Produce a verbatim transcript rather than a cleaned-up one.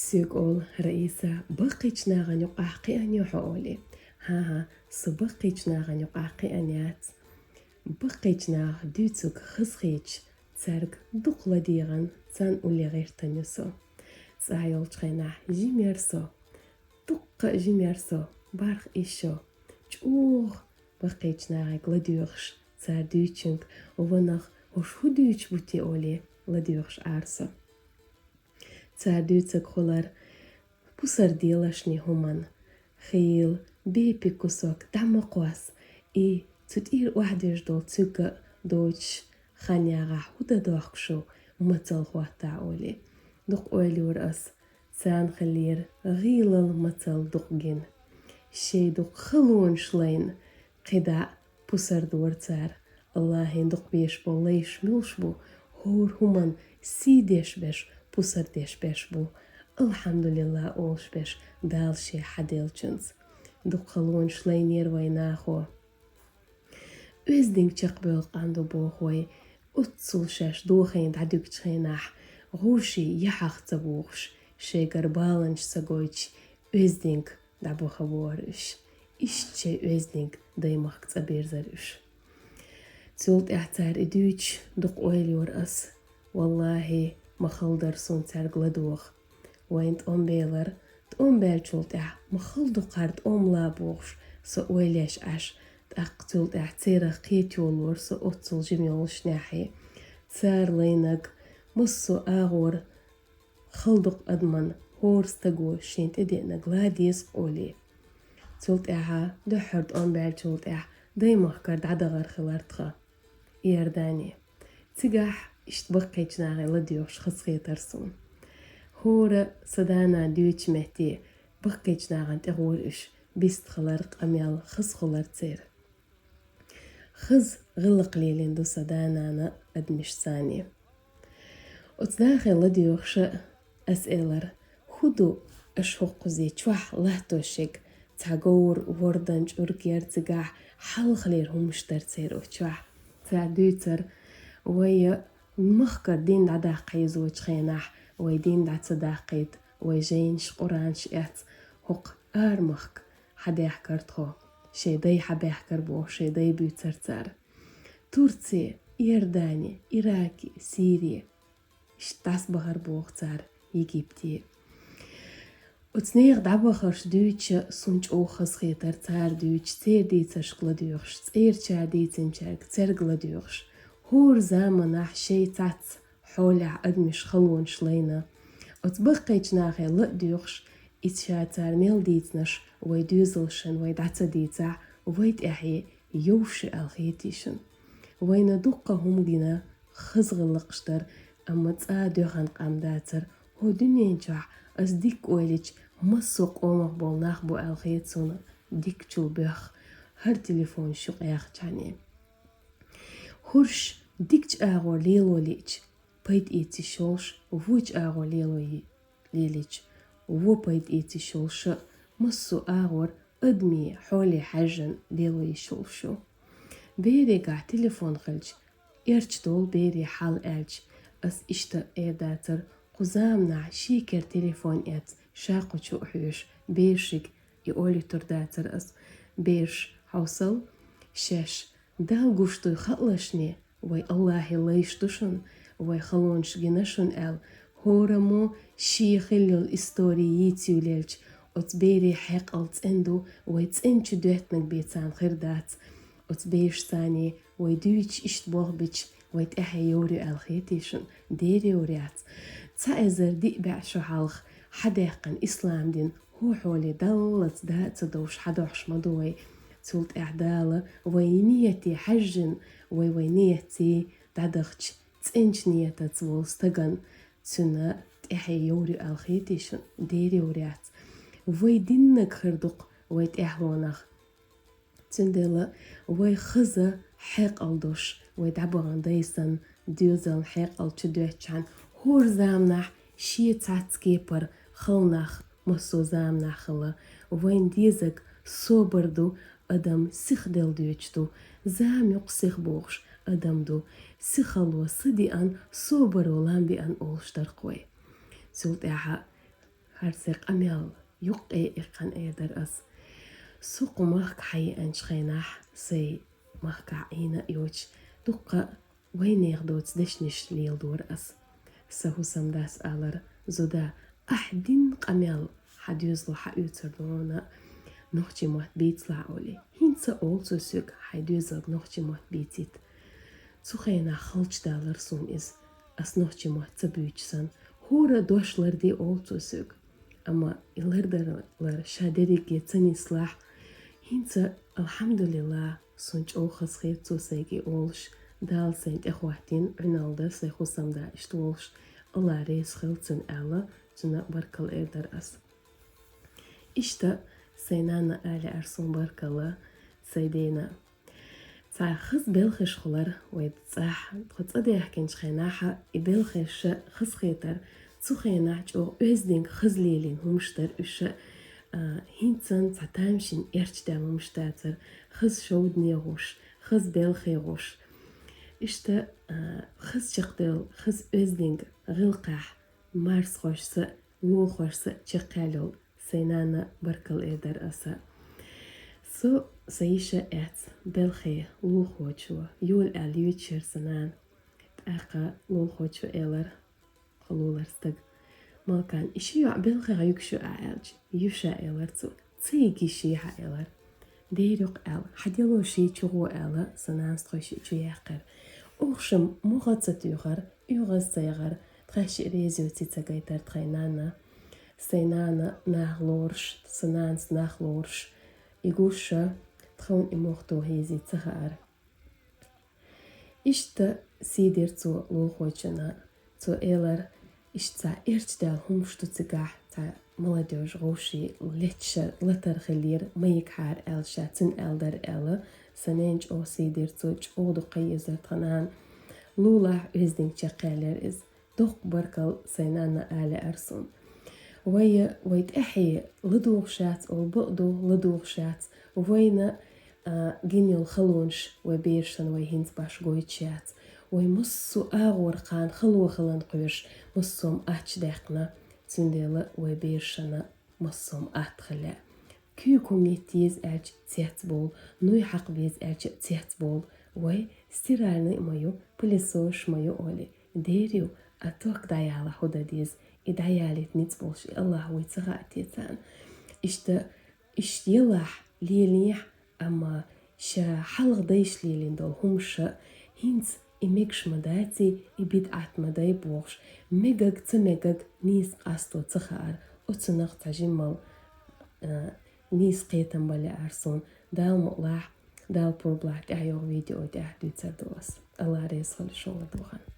Соьга оал, Раиса, баккхийча нахана юкъахь кхиъна ю хьо олий. ХӀан-хӀа, со баккхийча нахана юкъахь кхиъна яц. Баккхийча наха дуьйцург хазахеташ, цаьрга дукха ладегӀна, царна уллехь гӀерташ ю со. ЦӀахь йолчу хенахь жима яра со. Дуккха а жима яра со, бархӀ исс шо. ЧӀогӀа баккхийчу нахе ладоьгӀуш, цара дуьйцучуьнга, ванах, хӀорш хӀун дуьйцуш бу те олий, ладоьгӀуш Ӏара со. Цара дуьйцург хилар пусар делошний хӀуманна. Хийла, бепиг кусок дӀа ма кхосса, и цу тӀера охьадоьжна долу цуьнга а доцуш хан ягӀахь хӀун дан дохку шу, мацалла хӀоттахь олий. Дукха ойла йора ас, царна хиллера гӀийлалла мацалла дукха гина. Шайн дукха халонаш лайна, кхидӀа а пусар дора цара. Аллахьан дукха беш болу лайш муьлш бу, хӀора хӀуманна сий деш берш, пусар деш берш бу. Алхьамдулиллахь олуш берш Дала шен хьаделлачунца. Дукха халонаш лайнера вайн нахо. Оьздангалла чекхбевлла къам ду боху вай, оццул шаьш дохийна дӀадуьгучу хенахь, гӀуший яхьах ца бохуш, шайгара баланаш ца гойтуш, оьздангалла дӀабаха бохура уьш. Иштта шайн оьздангалла даймахка цӀа бирзира уьш. Цул тӀаьхьа цара и дуьйцуш, дукха ойла йора ас. Валлахьи, ма хала дара суна цаьрга ладогӀа. Вайна тӀом белира, тӀом баьллачул тӀаьхьа ма хала ду кхара тӀом лан бохуш, со ойла еш Ӏаш, тӀаккха цул тӀаьхьа церах кхета йолора со оццул жима йолушехь. Цара лайнарг массо а агӀор хала ду-кх адамна, хӀора стага шена тӀедеънарг лан деза-кх олий. Цул тӀаьхьа дуьххьара тӀом баьллачул тӀаьхьа даймахкара дӀадахар хилира тхан Иордане. Цигахь иштта баккхийчу нахе ладоьгӀуш хазахетара суна. ХӀора сан да-нана дуьйцучу метте баккхийчу нахана тӀегӀура уьш, бистхилар, къамел, хазахилар церан. Хаза гӀиллакх лелийна ду сан да-нана а адамашцаний. Оцу нахе ладоьгӀуш а ас элира: «ХӀун ду аша хӀокхузий чохь латтош ерг, цхьа говр, вордан чӀург яра цигахь, хьалхалера хӀуманаш дара церан оцу чохь?» Цара дуьйцура: «Вай махкара дин дӀадаккха хьийзочу хенахь, вай дин дӀа ца даккхийта, вай жайнаш, Къуранаш эцна, хӀокху арамахка хьадаьхкира тхо, шайн дай хьабаьхкира», — бохуш, шайн дай буьйцура цара. Турци, Иордани, Ираки, Сири. Иштта дӀасабахара боху цара Египте. Оцу нехан дӀабахарш дуьйцуш суна чӀогӀа хазахетара цара дуьйцуш, церан дийцаршка ладоьгӀуш, цӀерачара дийцинчаьрга цаьрга ладоьгӀуш. ХӀора заманахь шайн цхьацца хьолехь адамаш халонаш лайна. Оцу баккхийчу нахе ла а доьгӀуш, иза ша цара мел дийцинарш вай доьзалшна вай дӀа ца дийцахь, вай тӀаьхье йовш ю аьлла хетий шуна. Вайна дуккха хӀума гина, хаза гӀиллакхаш дара, амма цкъа а доьхна къам дацара. ХӀокху дуьнен чохь ас дика ойла йича, массо а къомах болу нах бу аьлла хета суна дикачул боьхна, хӀара телефонаш юкъа яьхча а. ХӀорш дикачу агӀор лело лиъча, пайда эца йиш йолуш, вочу агӀор лело лелийча, вон пайда эца йиш йолуш а, массо а агӀор адамийн хьоле хьаьжжина лело йиш йолуш ю. Берегахь телефон хилча, эрча долу берийн хьал аьлча, ас иштта эр дацара, кху заманахь шен кара телефон эцна, ша кху чу а хьоьжуш, берашка и ойла йитур дацара ас. Бераш, хьовсал, шаьш Далла гуш дуй хаалашний, вай Аллахьан лайш ду шуна, вай халонаш гина шуна аьлла, хӀораммо шен хилла йолу истори йийца йолаелча, оцу берийн хьекъал цӀена ду, вай цӀена чу доьттинарг бен царна хир дац. Оцу берашцаний вай дуьйцуш иштта болх бича, вай тӀаьхье йовр ю аьлла хетий шуна? Дера йовр яц. Цхьа эзар диъ бӀе шо хьалха хьадаьккхина ислам дин, хӀокху хьоле даллалц да а ца довш хьадохьуш ма ду вай. Цул тӀаьхьа Дала вайн нийяте хьаьжжина, вай вайн нийятций дӀадахча, цӀеначу нийятаца волу стагана цуьнан тӀаьхье йовр ю аьлла хетий шуна? Дера йовр яц. Вай диннарг хир ду-кх вай тӀаьхьалонах. Цундела вай хаза хьекъал долуш, вай дӀабахана дай санна, доьзална хьекъал чу доьттучхьана, хӀора заманахь шен цхьацца кепара хала нах массо а заманахь хилла. Вайна дезарг собар ду, адам сиха делла доьчуш ду, зама юкъа сиха бохуш адам ду. Сихалло са деана, собаро лам беана олуш дара-кх вай. Цул тӀаьхьа ХӀара сай къамел юккъе иккхана эр дар аз. Со кху махка хьаеанчу хенахь, сай махкахь Ӏийна а йоцуш, дуккха вайнехан доцу дешнаш леладора ас. Сан хӀусамдас алара: «Зуда, ахь дина къамел хьан доьзало хьаоьцур ду хьуна нохчийн мотт бийцалахь», — олий. «ХӀинца», — олу цо соьга, — «хьайн доьзалга нохчийн мотт бийцийта». Цу хенахь халчу далара суна иза, ас нохчийн мотт ца буьйцуш санна. «ХӀора дош ларде», — олу цо соьга. Амма и лардарал ша дерриге ца нислахь, хӀинца, алхьамдулиллахӀ, суна чӀогӀа хазахета цо сайга и олуш, Дала сайна тӀехӀоттийна, Ӏуьналла дан сайн хӀусамда иштта волуш, АллахӀ реза хила цунна аьлла, цунна баркалла эр дара ас. Иштта сайн нанна а лаьара суна баркалла, сайн дена. Цхьа хаза белхаш хуьлура вай цӀахь. Тхо цӀа даьхкинчу хенахь и белхаш хазахетара, цу хенахь чӀогӀа оьздангалла хаза лелийна хӀумаш дара уьш, а, хӀинца цхьа тамашийна эрча даьлла хӀумаш дацара, хаза шовданегӀуш, хаза белхегӀуш. Иштта, а, хаза чекхдевлла, хаза оьздангалла гӀиллакхехь марсхошца, лулахошца чекхъяьлла йолу сайн нанна баркалла эр дара аса. Со сан йиша эцна белхе лулахочо, йола аьлла юьйцуш яра сан нана. ТӀаккха лулахочо элира, кху лулара стага: «Малкан, и ши йоӀ белхех юьгуш ю ахь?» — аьлча, «Ю ша», — элира цо. «Ца йиги ши хьан», — элира. «Дера ю-кх», — аьлла, «хьан дело ши чугӀо», — аьлла, сан нанас тхойшиъ чу яьккхира. Оха шимма могӀа ца туьйхира, оьгӀаз ца яхара, тхаьш шиъ реза йоций ца гайтара тхайн нанна. Сайн нана нах лоруш, сан нанас нах лоруш, и гуш, тхуна и мохто хӀезий ца хаьара. Иштта сий дира цо лулахочунна. Цо элира, иштта цхьа эрча даьлла хӀумаш ду цигахь, цхьа молодёжь, гӀовший летта латар хиллера, ма йигахьара аьлла, ша цуьнан аьлла дара аьлла, сан ненан чӀогӀа сий дира цо, чӀогӀа дукха езара тхан нана. Лулахь оьздангалла чекхъяьллера иза. Доккха баркалла сайн нанна а лаьара суна. Вай, вай тӀаьхье ладугӀуш яц, олу бакъ ду, ладугӀуш яц. Вайна, а, гина йолу халонаш вай берашна вай хӀинца башха гойтуш яц. Вай массо а агӀор кхана хало хиларна кхоьруш, массо а аттачу даьккхина, цундела вай берашна массо а атта хила лаьа. Куьйга хӀума йитта еза аьлча цецбовла, нуй хьакха беза аьлча цецбовла. Вай стиральный а ма ю, пылесос а ма ю олий. Дера ю, а ток дӀаяла хӀун дан деза? И дӀаялийта ницкъ болуш и АллахӀ вуй ца хаьа те царна? Иштта, иштта елахь, лелехь, амма ша хьалха дайша лелийна долу хӀумаш а, хӀинца и мегаш ма даций, и бидӀат ма дай бохуш, мегаг, ца мегаг нийса къасто ца хаьара, оцунах цхьа жиммал, а, нийса кхетам бан лаьара суна. Дала мукъалахь, Дала пурба лахь, тӀаьхьа йогӀу видео тӀехь дуьйцур ду ас. АллахӀ реза хуьлда шуна ладугӀарна.